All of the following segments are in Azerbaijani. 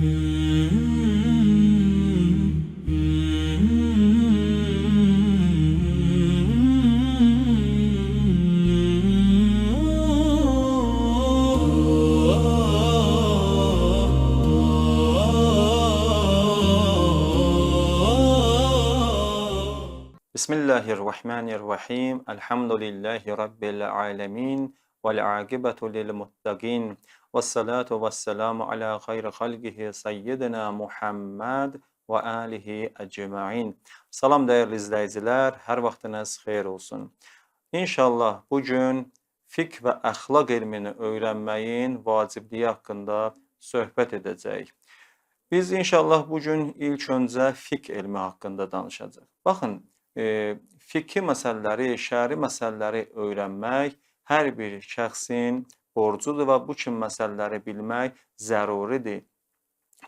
Bismillahirrahmanirrahim. Elhamdülillahi Rabbil alemin. Vel-aqibetu lil-muttaqin. Vessalatu vesselamu ala hayri halqihi sayyidina Muhammed və alihi ecmain. Salam dəyərli izləyicilər, hər vaxtınız xeyir olsun. İnşallah bu gün fiqh və əxlaq elmini öyrənməyin vacibliyi haqqında söhbət edəcəyik. Biz inşallah bu gün ilk öncə fiqh elmi haqqında danışacağıq. Baxın, fiqhi məsələləri, şəri məsələləri öyrənmək hər bir şəxsin borcudur və bu kimi məsələləri bilmək zəruridir.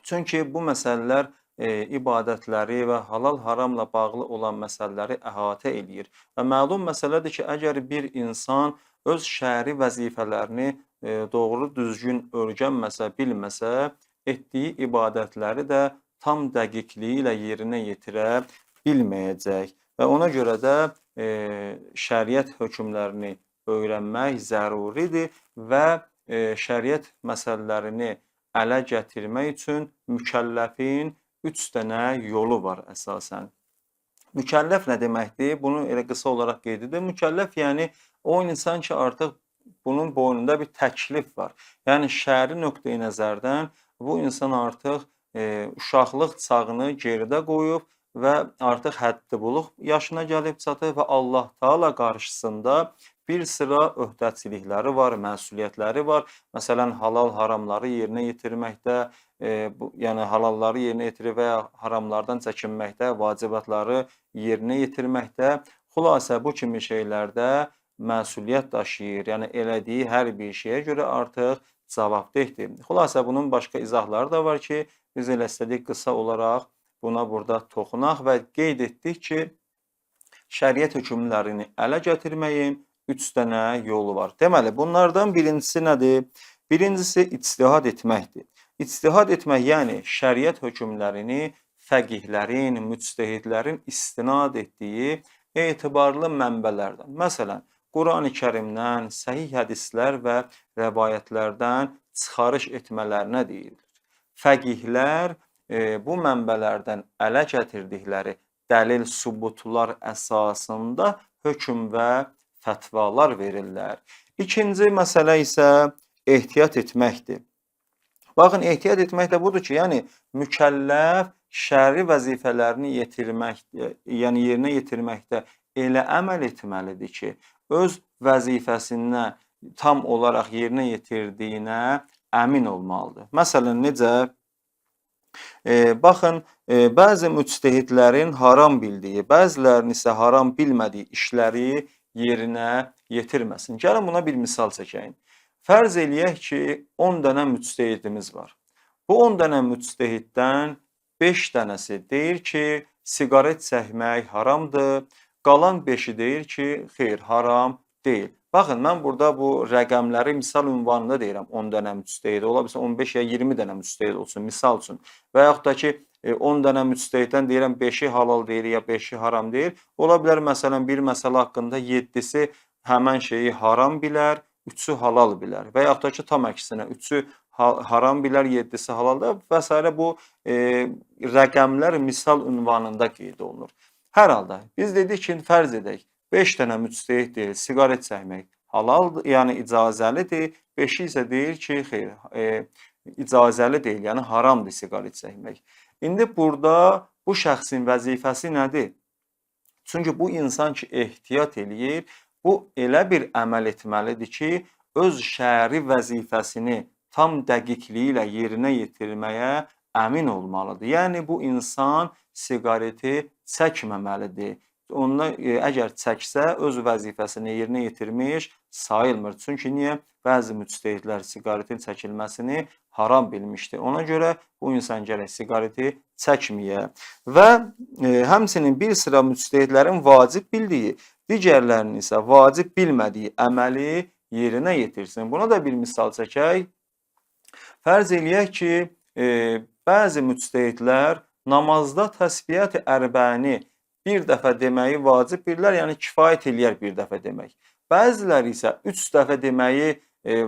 Çünki bu məsələlər ibadətləri və halal-haramla bağlı olan məsələləri əhatə eləyir. Və məlum məsələdir ki, əgər bir insan öz şəri vəzifələrini doğru düzgün öyrənməsə, bilməsə, etdiyi ibadətləri də tam dəqiqliyi ilə yerinə yetirə bilməyəcək. Və ona görə də şəriət hökmlərini öyrənmək zəruridir və şəriət məsələlərini ələ gətirmək üçün mükəlləfin 3 dənə yolu var əsasən. Mükəlləf nə deməkdir? Bunu elə qısa olaraq qeyd edim. Mükəlləf yəni o insan ki, artıq bunun boynunda bir təklif var. Yəni şəri nöqteyi nəzərdən bu insan artıq uşaqlıq çağını geridə qoyub və artıq həddi buluq yaşına gəlib çatıb və Allah Taala qarşısında bir sıra öhdəçilikləri var, məsuliyyətləri var. Məsələn, halal haramları yerinə yetirməkdə, yəni halalları yerinə yetirib və ya haramlardan çəkinməkdə, vacibatları yerinə yetirməkdə, xülasə bu kimi şeylərdə məsuliyyət daşıyır. Yəni elədiyi hər bir şeyə görə artıq cavabdehdir. Xülasə bunun başqa izahları da var ki, biz elə istədik qısa olaraq buna burada toxunaq və qeyd etdik ki, şəriət hökmlərini ələ gətirməyin 3 dənə yolu var. Deməli, bunlardan birincisi nədir? Birincisi ictihad etməkdir. İctihad etmək, yəni şəriət hökmlərini fəqihlərin, müctehidlərin istinad etdiyi etibarlı mənbələrdən, məsələn, Qurani Kərimdən, səhih hədislər və rəvayətlərdən çıxarış etmələrinə deyilir. Fəqihlər bu mənbələrdən ələ gətirdikləri dəlil, sübutlar əsasında hökm və fətvalar verirlər. İkinci məsələ isə ehtiyat etməkdir. Baxın, ehtiyat etmək də budur ki, yəni mükəlləf şəri vəzifələrini yetirmək, yəni yerinə yetirməkdə elə əməl etməlidir ki, öz vəzifəsinə tam olaraq yerinə yetirdiyinə əmin olmalıdır. Məsələn, necə? Baxın, bəzi müctehidlərin haram bildiyi, bəzilərinin isə haram bilmədiyi işləri yerinə yetirməsin. Gəlin buna bir misal çəkəyim. Fərz eləyək ki, 10 dənə müctehidimiz var. Bu 10 dənə müctehiddən 5 dənəsi deyir ki, siqaret çəkmək haramdır. Qalan 5-i deyir ki, xeyr, haram deyil. Baxın, mən burada bu rəqəmləri misal ünvanında deyirəm, 10 dənə müctehid, ola bilsin 15 ya 20 dənə müctehid olsun, misal üçün. Və yaxud da ki, 10 dənə müctehiddən deyirəm 5-i halal deyir ya 5-i haram deyir. Ola bilər, məsələn, bir məsələ haqqında 7-si həmən şeyi haram bilər, 3-ü halal bilər. Və yaxud da ki, tam əksinə 3-ü haram bilər, 7-si halaldır və s. Bu rəqəmlər misal ünvanında qeyd olunur. Hər halda biz dedik ki, fərz edək, 5 dənə müctehid deyir, siqaret çəkmək halaldır, yəni icazəlidir. 5-i isə deyir ki, xeyr, icazəli deyil, yəni haramdır siqaret çəkmək. İndi burada bu şəxsin vəzifəsi nədir? Çünki bu insan ki, ehtiyat eləyir, bu elə bir əməl etməlidir ki, öz şəri vəzifəsini tam dəqiqliyi ilə yerinə yetirməyə əmin olmalıdır. Yəni bu insan siqareti çəkməməlidir. Ondan əgər çəksə, öz vəzifəsini yerinə yetirmiş sayılmır. Çünki niyə? Bəzi müctehidlər siqaretin çəkilməsini haram bilmişdi. Ona görə bu insan gərək siqareti çəkməyə. Və həmçinin bir sıra müctehidlərin vacib bildiyi, digərlərinin isə vacib bilmədiyi əməli yerinə yetirsin. Buna da bir misal çəkək. Fərz eləyək ki, bəzi müctehidlər namazda təsbihat-ı ərbəni bir dəfə deməyi vacib bilirlər, yəni kifayət eləyər bir dəfə demək. Bəziləri isə 3 dəfə deməyi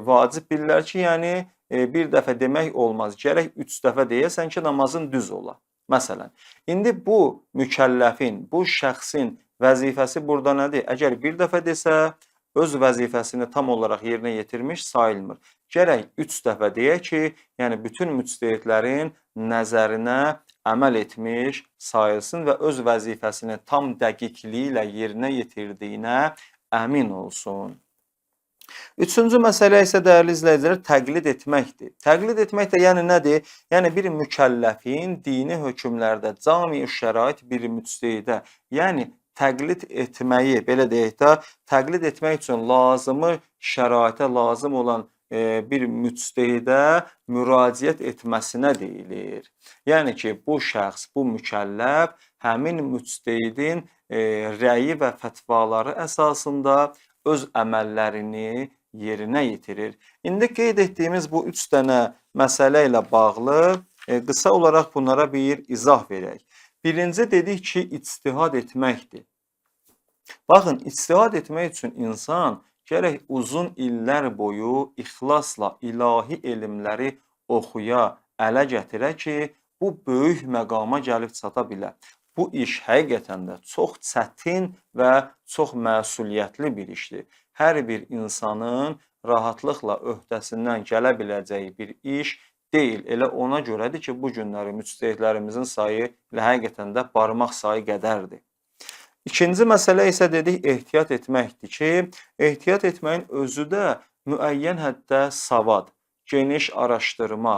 vacib bilirlər ki, yəni bir dəfə demək olmaz. Gərək 3 dəfə deyəsən ki, namazın düz ola. Məsələn, indi bu mükəlləfin, bu şəxsin vəzifəsi burada nədir? Əgər bir dəfə desə, öz vəzifəsini tam olaraq yerinə yetirmiş sayılmır. Gərək 3 dəfə deyə ki, yəni bütün müctehidlərin nəzərinə əməl etmiş sayılsın və öz vəzifəsini tam dəqiqliyi ilə yerinə yetirdiyinə əmin olsun. Üçüncü məsələ isə dəyərli izləyicilər təqlid etməkdir. Təqlid etmək də yəni nədir? Yəni bir mükəlləfin dini hökmlərdə cami-ü şərait bir müctehidə, yəni təqlid etməyi, belə deyək də, təqlid etmək üçün lazımı şəraitə lazım olan bir müctehidə müraciət etməsinə deyilir. Yəni ki, bu şəxs, bu mükəlləf həmin müctehidin rəyi və fətvaları əsasında öz əməllərini yerinə yetirir. İndi qeyd etdiyimiz bu 3 dənə məsələ ilə bağlı qısa olaraq bunlara bir izah verək. Birinci dedik ki, ictihad etməkdir. Baxın, ictihad etmək üçün insan gərək uzun illər boyu ixlasla ilahi elmləri oxuya, ələ gətirə ki, bu böyük məqama gəlib çata bilə. Bu iş həqiqətən də çox çətin və çox məsuliyyətli bir işdir. Hər bir insanın rahatlıqla öhdəsindən gələ biləcəyi bir iş deyil. Elə ona görədir ki, bu günləri müctehidlərimizin sayı elə həqiqətən də barmaq sayı qədərdir. İkinci məsələ isə dedik ehtiyat etməkdir ki, ehtiyat etməyin özü də müəyyən həddə savad, geniş araşdırma,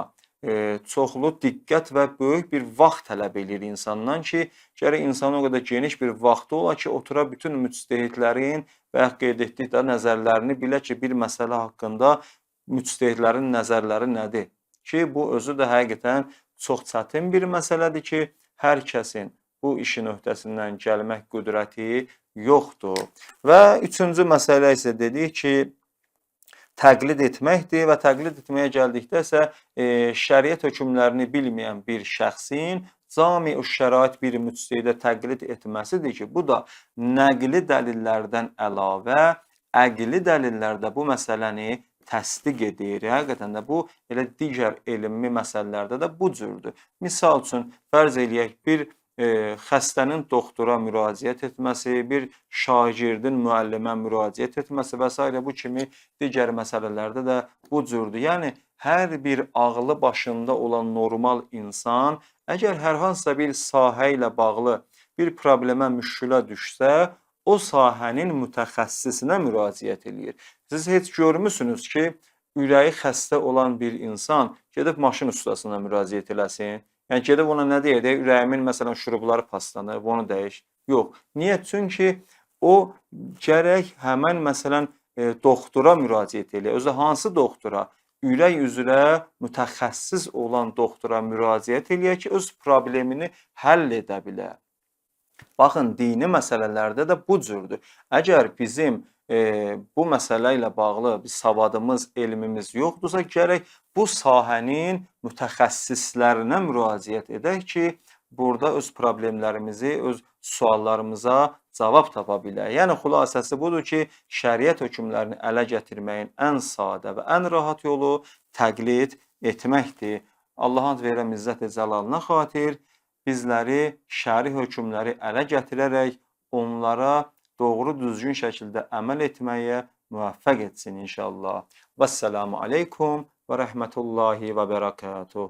çoxlu diqqət və böyük bir vaxt tələb eləyir insandan ki, gərək insanın o qədər geniş bir vaxtı ola ki, otura bütün müctehidlərin və qeyd etdik də nəzərlərini bilə ki, bir məsələ haqqında müctehidlərin nəzərləri nədir? Ki, bu özü də həqiqətən çox çətin bir məsələdir ki, hər kəsin bu işin öhdəsindən gəlmək qüdrəti yoxdur. Və üçüncü məsələ isə dedik ki, təqlid etməkdir və təqlid etməyə gəldikdə isə şəriət hökmlərini bilməyən bir şəxsin cami-ü şərait bir müctehidə təqlid etməsidir ki, bu da nəqli dəlillərdən əlavə əqli dəlillər də bu məsələni təsdiq edir. Həqiqətən də bu elə digər elmi məsələlərdə də bu cürdür. Misal üçün, fərz eləyək, bir xəstənin doktora müraciət etməsi, bir şagirdin müəllimə müraciət etməsi və s. bu kimi digər məsələlərdə də bu cürdür. Yəni, hər bir ağlı başında olan normal insan, əgər hər hansısa bir sahə ilə bağlı bir problemə, müşkülə düşsə, o sahənin mütəxəssisinə müraciət eləyir. Siz heç görmüsünüz ki, ürəyi xəstə olan bir insan gedib maşın ustasına müraciət eləsin? Yəni gedib ona nə deyir? Deyir, ürəyimin məsələn şurubları paslanıb, onu dəyiş. Yox. Niyə? Çünki o gərək həmən məsələn doktora müraciət eləyir. Özü hansı doktora? Ürək üzrə mütəxəssis olan doktora müraciət eləyər ki, öz problemini həll edə bilə. Baxın, dini məsələlərdə də bu cürdür. Əgər bizim bu məsələ ilə bağlı bir savadımız, elmimiz yoxdursa, gərək bu sahənin mütəxəssislərinə müraciət edək ki, burada öz problemlərimizi, öz suallarımıza cavab tapa bilək. Yəni xülasəsi budur ki, şəriət hökmlərini ələ gətirməyin ən sadə və ən rahat yolu təqlid etməkdir. Allahın verən izzət-i cəlalına xatir bizləri şəri hökmləri ələ gətirərək onlara doğru düzgün şəkildə əməl etməyə müvəffəq etsin inşallah. Vəssalamu aleykum və rəhmətullahi və bərəkatuh.